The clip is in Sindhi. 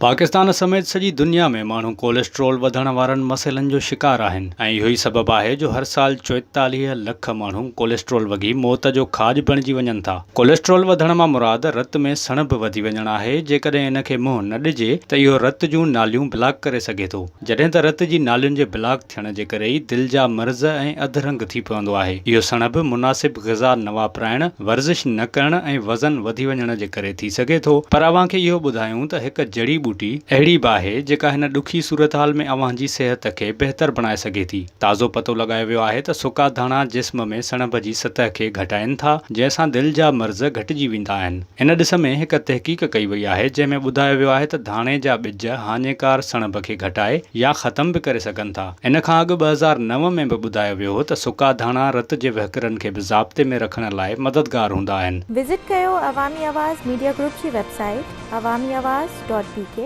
پاڪستان سميت سڄي دنيا ۾ ماڻهو ڪوليسٽرول وڌڻ وارن مسئلن جو شڪار آهن ۽ اهو ئي سبب آهي جو هر سال 44 لک ماڻهو ڪوليسٽرول وگهي موت جو کاڄ بڻجي وڃن ٿا. ڪوليسٽرول وڌڻ مان مراد رت ۾ سڻڀ وڌي وڃڻ آهي، جيڪڏهن ان کي منهن نه ڏجي ته اهو رت جون ناليون بلاڪ ڪري سگهي ٿو، جڏهن ته رت جي نالين جي بلاڪ ٿيڻ جي ڪري ئي دل جا مرض ۽ اڌ رنگ ٿي پوندو آهي. اهو سڻڀ مناسب غذا نه واپرائڻ، ورزش نه ڪرڻ ۽ وزن وڌي وڃڻ جي ڪري ٿي سگهي ٿو. پر اوهان کي اهو ٻڌايون ته هڪ جڙي ٻوٽي اهڙي به آهي جيڪا هن ڏکي صورتحال ۾ اوهان جي صحت کي بهتر بڻائي سگهي ٿي. تازو پتو لڳايو ويو آهي ته سڪا ڌاڻا جسم ۾ سڻڀ جي سطح کي گهٽائين ٿا جنهن سان دل جا مرض گهٽجي ويندا آهن. ان ڏس ۾ هڪ تحقيق ڪئي وئي آهي جنهن ۾ ٻڌايو ويو آهي ته ڌاڻي جا ٻج هاڃيڪار سڻڀ کي گهٽائي يا ختم به ڪري سگهن ٿا. ان کان اڳ 2009 ۾ به ٻڌايو ويو هو ته سڪا ڌاڻا رت جي وهڪرن کي به ضابطي ۾ رکڻ لاء مددگار هوندا آهن. وزٽ ڪيو عوامي آواز ميڊيا گروپ جي website Awami Awaz dot B K.